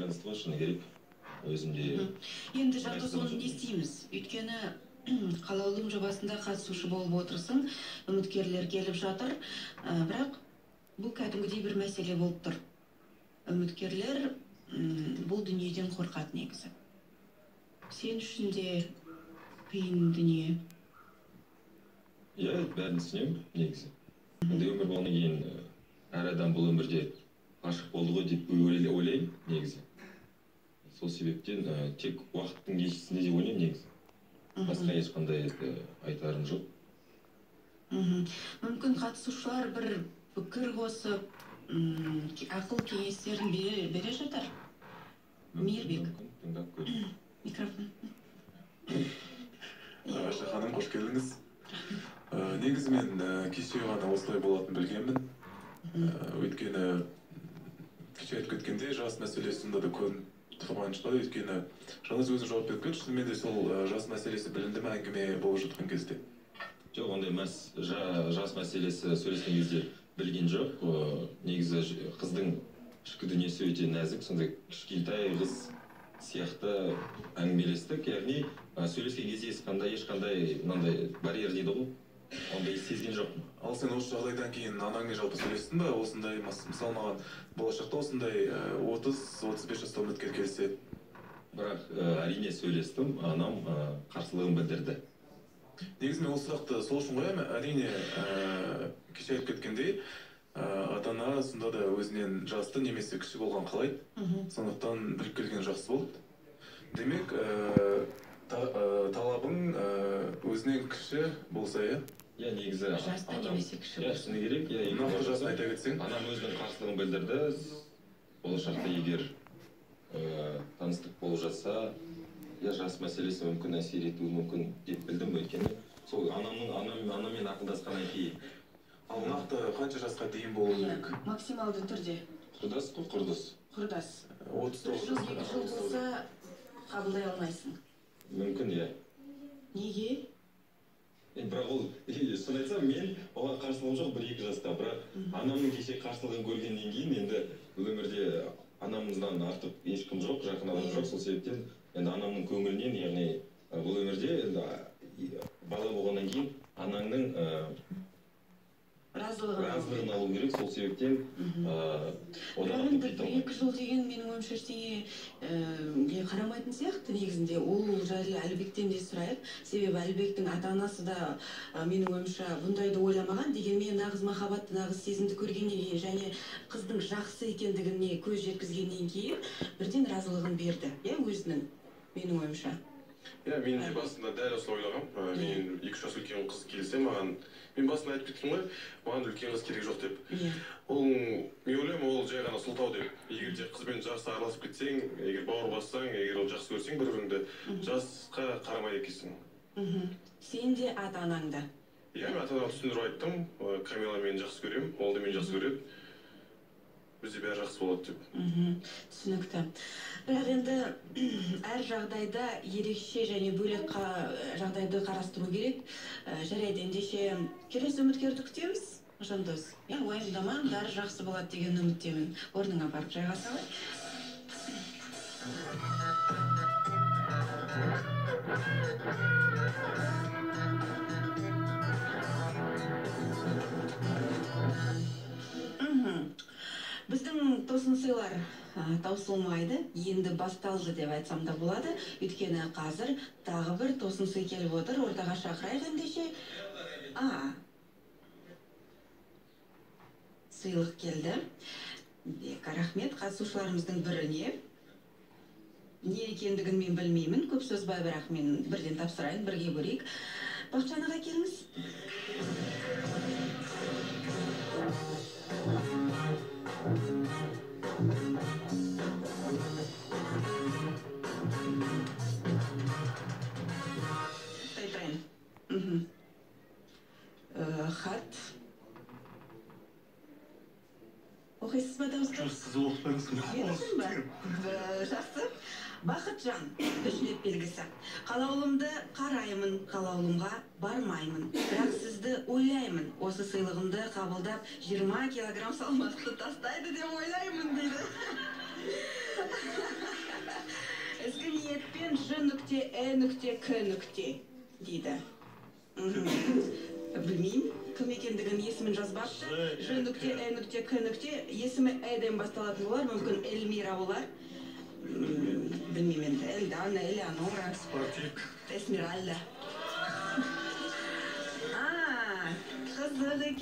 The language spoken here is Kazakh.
байланысты ғой, шыны керек. Өзім де. Енді Жандос, оны не істейміз? Өйткені Қалаулым жобасында қатысушы болып отырсың, үміткерлер келіп жатыр, бірақ бұл кәдімгідей бір мәселе болып тұр. Үміткерлер бұл дүниеден қорқады негізі. Сен үшін де қиын дүние. Иә, бәрін түсінемін негізі. Енді өмір болғаннан кейін әр адам бұл өмірде ғашық болды ғой деп ойлаймын негізі. Сол себептен тек уақыттың еншісінде деп ойлаймын негізі. Басқа ешқандай айтарым жоқ. Мүмкін қатысушылар бір пікір қосып, ақыл кеңестерін бере жатар. Мейірбек. Тыңдап көрейік. Микрофон. Раша ханым, қош келдіңіз. Негізі мен кеше ғана осылай болатынын білгенмін. Өйткені кеше айтып кеткендей, жас мәселесі сонда да көрініп тұрған шығар. Өйткені Жандос өзі жауап беріп кетті. Шынымен де сол жас мәселесі білінді ме әңгіме болып жатқан кезде? Жоқ, ондай жас мәселесі сөйлескен кезде білген жоқ. Негізі қыздың ішкі дүниесі өте нәзік, сондай кішкентай қыз сияқты әңгімелестік. Яғни сөйлескен кезде ешқандай мынандай барьер дейді ғой, ондай сезген жоқпын. Ал сен осы жағдайдан кейін анаңмен жалпы сөйлестің бе? Осындай, мысалы, маған болашақта осындай 30-35 жаста үміткер келсе. Бірақ әрине сөйлестім, анам қарсылығын білдірді. Негізі мен осы сұрақты сол үшін қоямын. Әрине, кеше айтып кеткендей, ата-ана сонда да өзінен жасты немесе кіші болған қалайды. Сондықтан біліп келген жақсы болды. Демек, талабың өзінен кіші болса, иә? Иә, негізі жасты немесе кіші болса. Шыны керек, иә. Нақты жасын айта кетсең. Анам өзінің қарсылығын білдірді. Болашақта егер таныстық болып жатса, иә, жас мәселесі мүмкін әсер етуі мүмкін деп білдім. Өйткені сол анаммен ақылдасқаннан кейін. Ал нақты қанша жасқа дейін болу керек? Максималды түрде. Құрдас қой, құрдас. Құрдас. 39 жыл, 2 жыл болса қабылдай алмайсың. Мүмкін, иә. Неге? Бірақ ол, шын айтсам, мен оған қарсылығым жоқ 1-2 жасқа. Бірақ анамның кеше қарсылығын көргеннен кейін енді бұл өмірде анамыздан артық ешкім жоқ, жақын адам жоқ. Сол себептен енді анамның көңілінен, яғни бұл өмірде енді бала болғаннан кейін анаңның разылығын алу керек. Сол себептен одан артық кете алмаймын. 1-2 жыл деген менің ойымша ештеңеге қарамайтын сияқты негізінде. Ол жайлы Әлібектен де сұрайық. Себебі Әлібектің ата-анасы да менің ойымша бұндайды ойламаған. Дегенмен нағыз махаббатты, нағыз сезімді көргеннен кейін және қыздың жақсы екендігіне көз жеткізгеннен кейін бірден разылығын берді, иә, өзінің, менің ойымша. Иә, мен де басында дәл осылай ойлағам. Мен 2-3 жас үлкен қыз келсе маған, мен басында айтып кеттім ғой, маған үлкен қыз керек жоқ деп. Ол, мен ойлаймын, ол жай ғана сылтау деп. Егер де қызбен жақсы араласып кетсең, егер бауыр бассаң, егер ол жақсы көрсең бір-біріңді, жасқа қарамайды екенсің. Сен де ата-анаң да. Иә, мен ата-анама түсіндіріп айттым. Камила мені жақсы көремін, ол да мені жақсы көреді. Бізде бәрі жақсы болады деп. Түсінікті. Бірақ енді әр жағдайда ерекше және бөлек жағдайды қарастыру керек. Жарайды, ендеше келесі үміткерді күтеміз, Жандос. Иә, уайымдама, бәрі жақсы болады деген үміттемін. Орныңа барып жайғаса ғой. Біздің тосын сыйлар таусылмайды, енді басталды деп айтсам да болады. Өйткені қазір тағы бір тосын сый келіп отыр. Ортаға шақырайық ендеше. Сыйлық келді. Бек рахмет қатысушыларымыздың біріне. Не екендігін мен білмеймін, көп созбай, бірақ мен бірден тапсырайын, бірге көрейік. Бақытжан аға, келіңіз. Хат. Оқисыз ба дауысты? Жоқ, сіз оқып беріңіз. Мен оқимын ба? Жақсы. Бақытжан, 3 рет белгісі. Қалаулымды қараймын, қалаулымға бармаймын. Бірақ сізді ойлаймын. Осы сыйлығымды қабылдап 20 килограмм салмақты тастайды деп ойлаймын дейді. Ізгі ниетпен Ж нүкте Э нүкте К нүкте дейді. Білмеймін кім екендігін, есімін жазбапты. Ж нүкте Э нүкте К нүкте, есімі Эден басталатын болар, мүмкін, Эльмира болар. Білмеймін енді, Эльдана, Элеонора. Спартик. Эсмеральда. А, қызық екен.